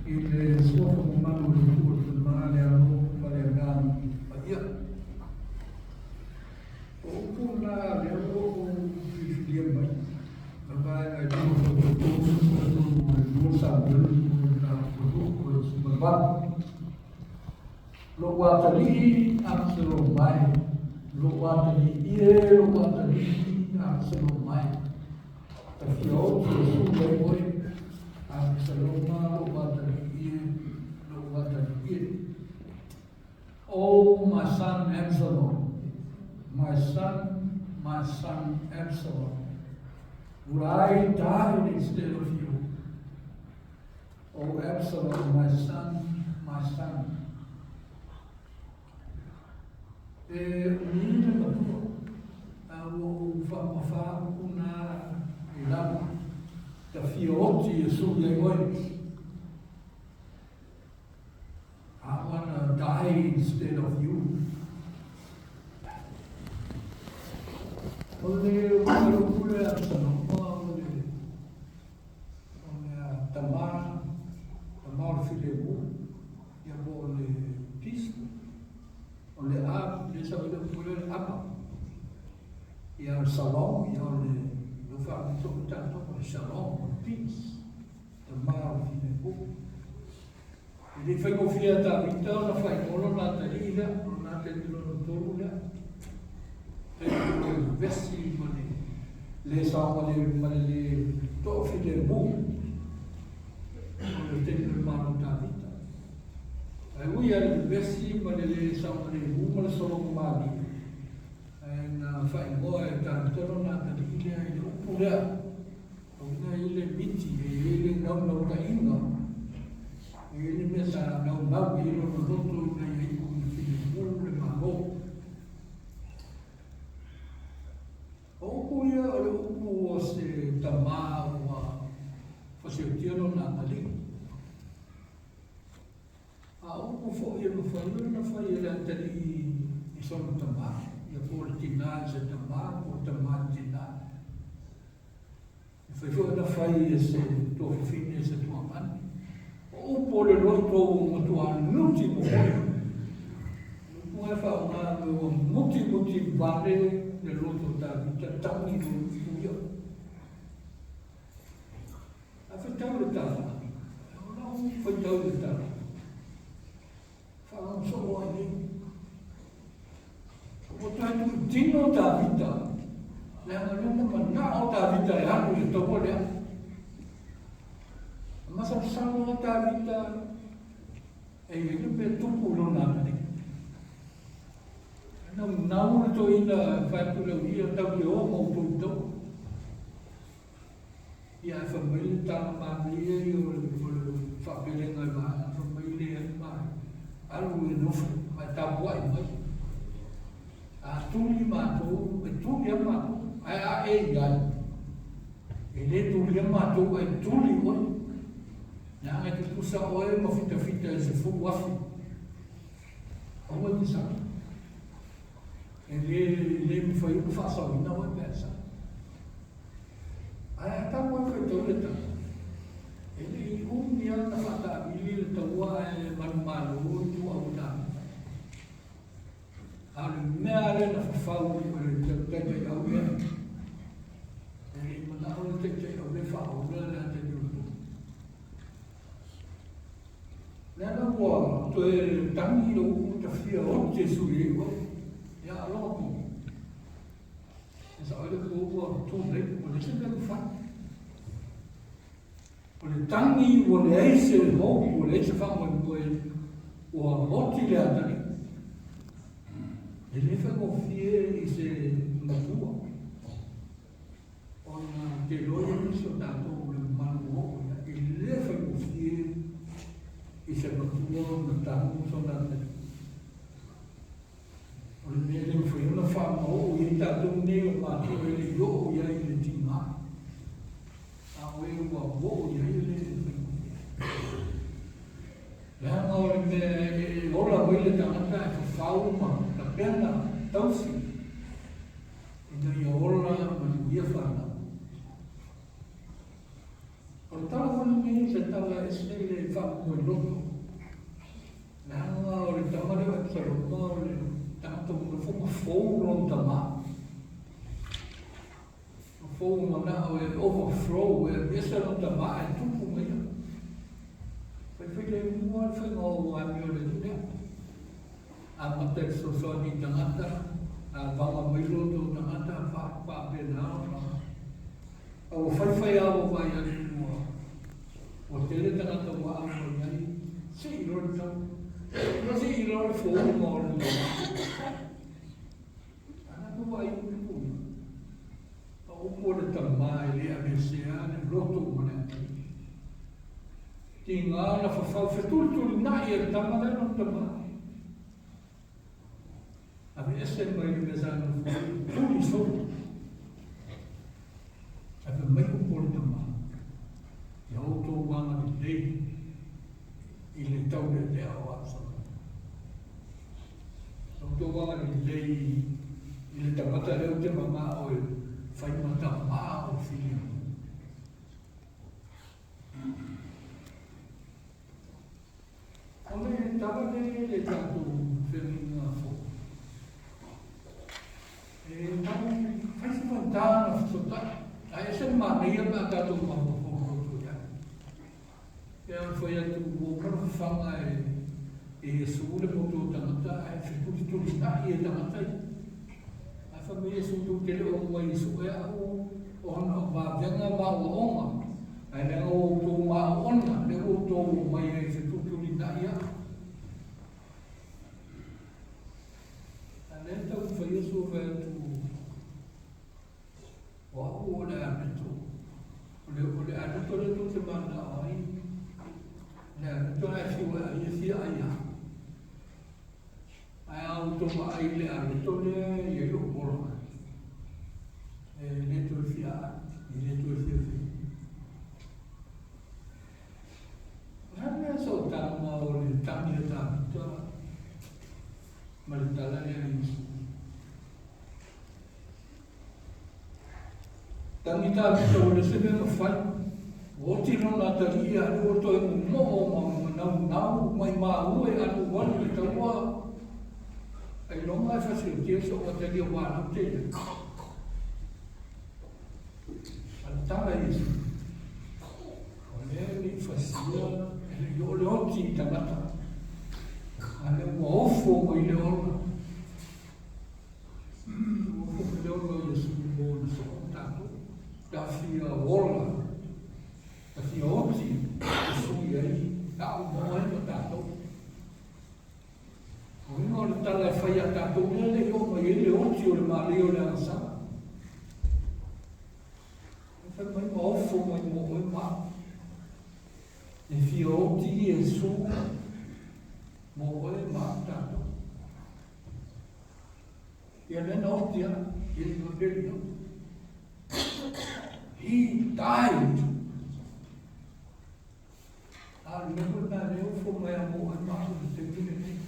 I le suafa mamalu o le Atua le Tama, le Alo ma le Agaga Paia. O upu na lea ua ou filifilia mai, o vaega e 2 3 2 Samuelu 2 8. Lou atalii Absaloma e, lou atalii e, lou atalii Absaloma e. Ta fia oti e su ai oe, Absaloma, lou atalii e, lou atalii e. Oh, my son Absalom, my son, my son Absalom, would I died instead of you? Oh, Absalom, my son, my son. E umi le matua, a ua ou faamafā upu na i lalo, ta fia oti e sui ai oe. I wanna die instead of you. O le uiga o le pule a Absaloma o le o le tama, tama o le filemu, ia po o le peace, o le a, le sa le pule le apa. Ia o le shalom, ia o le lo fa mi to ta to o le shalom, o le peace, tama o le filemu. E le faigofie a Tavita ona faaigoa lona atalii lea, lona atalii lona tolu lea. E le vesi ma le le saogalemu ma le le toafilemu o le taimi o le Malo o Tavita. Ae ui lava i le vevesi ma le le saogalemu ma le sologa malie, ae na faaigoa e Tavita lona atalii lea i le upu lea, O ina e i ai le miti, e i ai le naunautaiga, e i ai le mea sa naunau i ai lona loto ina ia iu i le filemu le Malo. O upu ia o le upu o se tamā ua fasiotia lona atalii. A o upu foi e mafai ona fai e le atalii i sona tamā, ia po o le tinā i se tamā, po o le tamā i le tinā. E fai foi ona fai e se tuafafine e se tuagane. O upu o le loto ua matua nuti momoe. O upu e faaaoga me ua mutimuti vale le loto o Tavita tagi i upu ia. A faitau le tala, o lau faitau le tala. Faalogo soo ai nei. Ua toe tuutino Tavita, leaga lea na manao Tavita e alu i le taua lea. A masalosalo lava Tavita e i ai le mea tupu i lona atalii. E naunau le toeaina e fai atu i le auia, tau te o ma outou i taua. Ia ae fai mai le tala manaia ia o le faapelega i vaega, fai mai leai mai, alu e nofo ma e tapuai mai. A tuli matou, e tuli lava matou, ae a e i ai, e le tulia matou ae tuli oe. Leaga e tutusa oe ma fitafita i se 10,000. Aua e te sala. E le mafai ona faasaoina oe pe a e sala. Ae a tau ai faitau le tala, e le i umi lava ona faataamili le taua ae manumalo i tua o Tavita. A o le mea lava lea na fafau o le taitaiau lea, e le i manao le taitaiau lea e faaola le atalii o le nuu. Lea la ua toe tagi le upu tafia o Iesu i ai oe. Ia alofa pule. E sao ai le upu ua too late, ua leai se mea mafai. O le tagi ua leai se hope, ua leai se faamoemoe, ua oti le atalii. E le faigofie i se matua ona te iloa ia nisi o tatou le mamalu ua oo i ai. E le faigofie i se matua ona tagu sona atalii. O le mea le mafai ona faamaoo i ai tatou nei o matou e le i oo i ai i le tiga, a o e ua oo i ai e le faigofie. Leaga o le mea e ola mai le tagata e fafau ma tapena tausi ina ia ola manuia fanau. O le tala foi lenei o se tala ese le faamomoiloto. Leaga o le tama lea o Epsaloma o le tagata ua nofo ma fou lona tama. Ua fou manao e overflow, e aveese lona tama ae tupu ma ia. Faifai lemu lava le faiga o amio a le alii lea. Amata i le fesoasoani i tagata, a vaga mai loto o tagata, faapena ona A ua faifai lava ua vaai atu ua ua tele tagata ua amo i ai, sii loa le tau, sii loa le fouga o le tama. A na tou vaai i upu ia, o upu a le tama e le aveesea le loto ma le atalii. Tiga ona fafau fetulitulinai e le tama lea lona tama. Aveese mai le mea sa nofo ai, tuli solo. Ae fai mai upu a le tama, Ia outou agalelei i le taulealea o Absaloma. Ia outou agalelei i le tagata lea ou te manao e fai ma tama o le filemu. O le tala lea i le tatou feagaiga fou, e tau fai se faigata ona fesootai, ae ese le manaia pe a tatou mafaufau loto i ai. Pe a fai atu ua uma ona fafaga e Iesu le poto o tagata ae fetulitulinai e tagata ia. Ae fai mai Iesu, tou te le o omai e sue au ona o vavega ma aoaoga, ae leaga ua outou maoona lea ua outou omai ai e fetuutulinai au. A o lea e taumafai Iesu e fai atu, o au o le aleto, o le aleto lea tou te mananao ai, le aleto la e fiu e ai e fia ai lava. Ae a outou vaai i le aleto lea e i ai lou ola, e le toe fia ai, e le toe fia fia. O le a le mea sootaga o le tagi a Tavita ma le tala lea a Iesu? Tagi Tavita ua le se mea mafai. Ua oti lona atalii a ua toe momoo ma manaunau maimau e alu alu le taua. Ailoga e fasiotia sou atalii aua o lea ou te i ai. A o le tala a Iesu, o lea e le i fasia, e le i oo le oti i tagata, a o lea ua ofo mai le ola. Ua ofo mai le ola o Iesu mo ona soo ma tatou. Ta fia ola, ta fia oti e sui ai au ma oe ma tatou. O uiga o le tala e fai ia tatou lea le i oo mai ai le oti o le malie o le agasala. E fai mai ma ofo mai mo oe ma au. E fia oti Iesu mo oe ma au tatou. Ia lea na oti a, i le Evangelio. He died. A o le mea foi lena lea e ofo mai a mo oe ma au i le taimi lenei.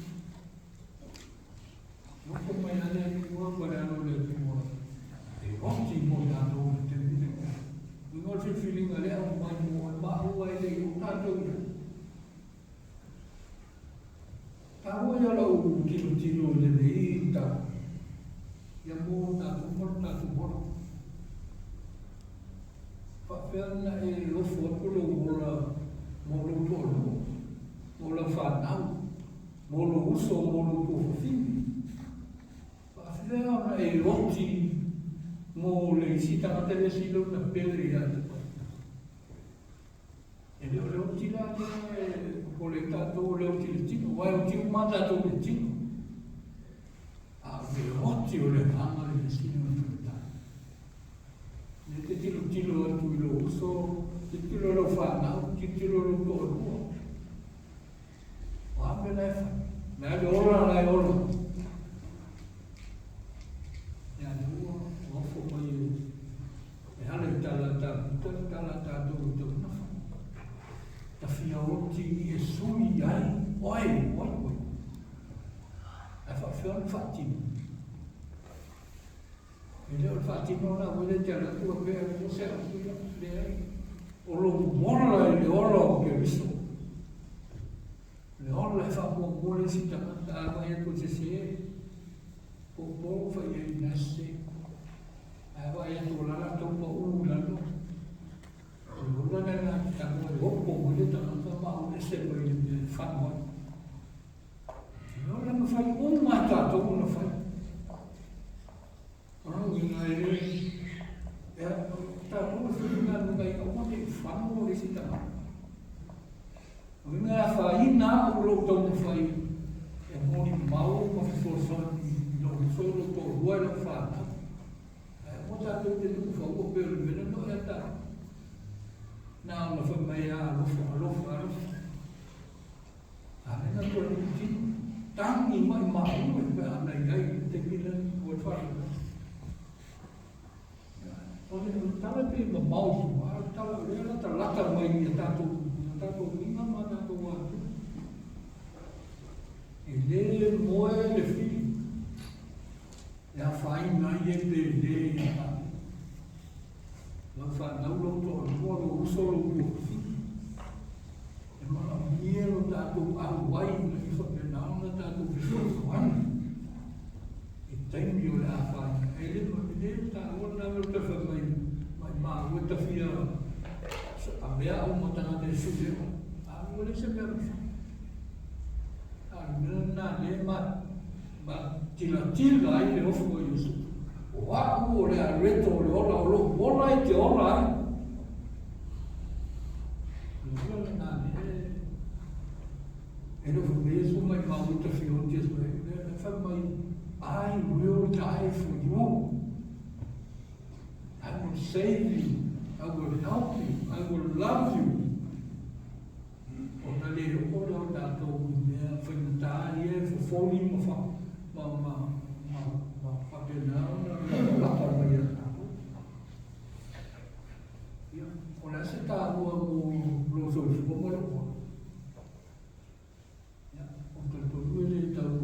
E ofo mai lava le Atua ma le alo o le Atua e oti mo tatou i le taimi lenei. Uiga o le filifiliga lea e aumai mo oe ma au ae le i oo tatou i ai. Taua ia lau tilotilo i lenei tau, ia mo tatou ma lo tatou ola. Faapea ona e ofo atu lou ola mo lou toalua, mo lau fanau, mo lou uso, mo lou tuafafine. Faapea ona e oti mo le isi tagata lea sili ona pele ia te oe. E le o le oti la lea e popole ai tatou, o le oti i le tino, aua e oti uma lava tatou i le tino. A o le oti o le agaga le mea sili ona faigata. Lea e te tilotilo atu i lou uso, tilotilo i lau fanau, tilotilo i lou toalua. O a mea la e fai? Le a le ola la e ola. Ia le ua ofo mai e ala i tala a Tavita, le tala a tatou i taunafa. Ta fia oti e sui ai oe, oe, oe. Ae faafefea ona faatino? E le o le faatino la ua le te alu atu a pea e se au ia, leai. O lou ola i le ola o Keriso. O le ola e faamuamua le isi tagata, a vaai atu e sese, popo fai i ai na sese. Ae vaai atu o la latou pau i lalo, o le ola lena e tatalo ai, opo mai le tagata ma au ese mai le mea e fano ai. O le ola e mafai uma e tatou ona fai. O lona uiga e le, e, o tatou e fai galuega ia aua ne i fano le isi tagata. O uiga e afaina au i lou taumafai e molimau ma fesoasoani i lou uso, lou toalua, i lau fanau. Ae aua tatou te tuufaua pei o le mea lea na oo ia tatou. Na ona fai mai lava, alofa, alofa, alofa. A lea na toe lutino, tagi maimau e pe ana i ai i le taimi lea na tupu ai le faalavelave. O le tala pei e mamao i tua, a o le tala o lea e latalata mai i a tatou, i a tatou uiga ma a tatou amio. E le moe le fili e afaina ai e pe le ia tatou. Lau fanau, lou toalua, lou uso, lou tuafafine. E manaomia lo tatou auai ina ia faapena ona tatou fesoasoani i taimi o le afaina. E le le taua lena mea o le toe fai mai, maimau e tafia avea uma tagata e sui ai oe. A ua leai se mea mafai. A o le mea lena lea ma ma tilatila ai le ofo o Iesu. O au o le areto o le ola, o lou ola e te ola ai. I will die for you. I will save you. I will help you. I will love you. Ona le oo lea o tatou i mea faigata ia e fofoli ma fa, ma, ma, ma, ma faapena ona latalata mai ia tatou. Ia, o le a se taua mo lou soifua ma lou ola? Ia, ou te talitonu e le tau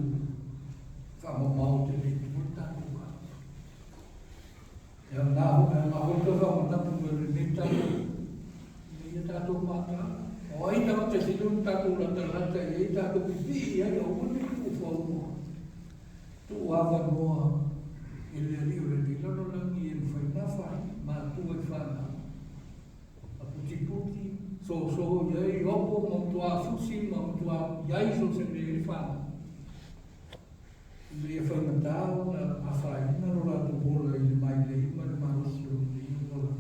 faamamao tele i tua le tatou va. E aoga e aoga foi le toe faamanatu mai o lenei tatou, ina ia tatou mataala. O ai tagata e sili ona tatou latalata i ai, tatou pipii i ai, aua ne i tuufaua, tuuavanoa i le alii o lenei lalolagi e mafai ona afaina, matua i fanau, a putiputi, soso i ai, opo ma matua fusi ma matua i ai so o se mea i le fanau. Ina ia faigata ona afaina lo latou ola i le mailei ma le malosi o lenei ola.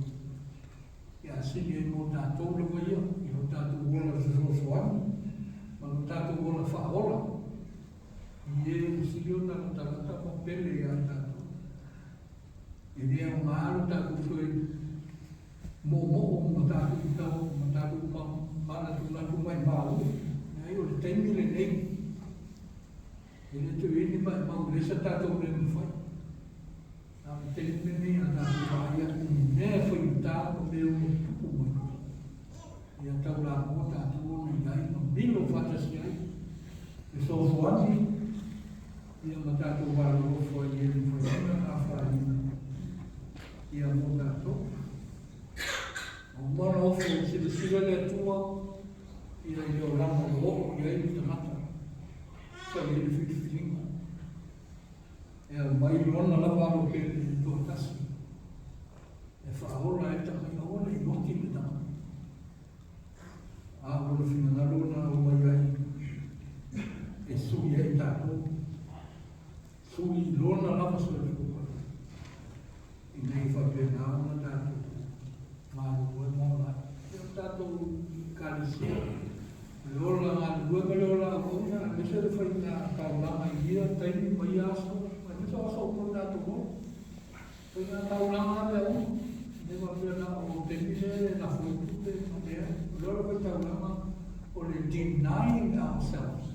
Ia sili ai mo tatou lava ia, i lo tatou ola fesoasoani ma lo tatou ola faaola. I e ua sili ona latalata ma pele ia tatou. E le aoga lo tatou toe moomoo ma tatou tau ma tatou manatunatu maimau. Leai, o le taimi lenei. E le toe i ai ni maimau, e leai sa tatou mea e mafai. A o le taimi lenei a tatou vaai atu i mea faigata ma mea ua tutupu mai, ia taulamua tatou ona i ai ma milo faatasi ai, fesoasoani ia ma tatou alolofa i e mafai ona afaina ia mo tatou. Ua uma ona ofo silasila le Atua ia i le olaga ua oo i ai le tagata, fai ai le filifiliga. E aumai lona lava alo pele e toatasi e faaola ai le tagata, aua ne i oti le tagata. A o lona finagalo na aumai ai e sui ai tatou, sui i lona lava soifua, ina ia faapena ona tatou galulue ma ola ai. Ia o tatou Ekalesia, o le ola galulue ma le ola auauna, aemaise le faiga taulaga i ia taimi ma ia aso, aemaise o aso uma o le tatou ola. Faiga taulaga lava mea uma, e le faapea na o taimi lea e lafo ai tupe ma leai. O le ola faitaulaga o le denying ourselves.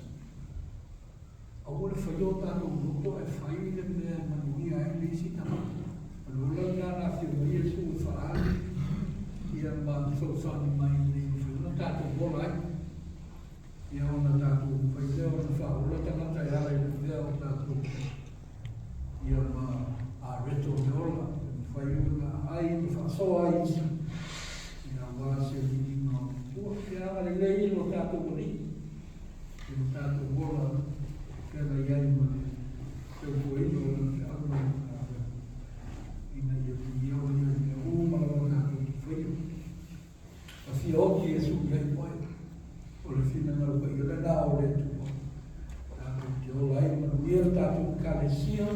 Aua le faia o tatou loto ae fai le mea e manuia ai le isi tagata. O le ola lena na afio mai Iesu e faaali ia ma fesoasoani mai ina ia mafai ona tatou ola ai. Ia ona tatou mafai lea ona faaola tagata e ala i le avea o tatou ia ma areto o le ola e mafai ona aai ma faasoa ai isi ia aua se tatou Alii i lo tatou ola feagai ai ma le tautuaina o Lana feau ma Lana galuega, ina ia viia Oe ia i mea uma lava tatou te faia. A fia oti Iesu ia i oe, o le finagalo paia lena o le Atua. Tatou te ola ai manuia le tatou Ekalesia.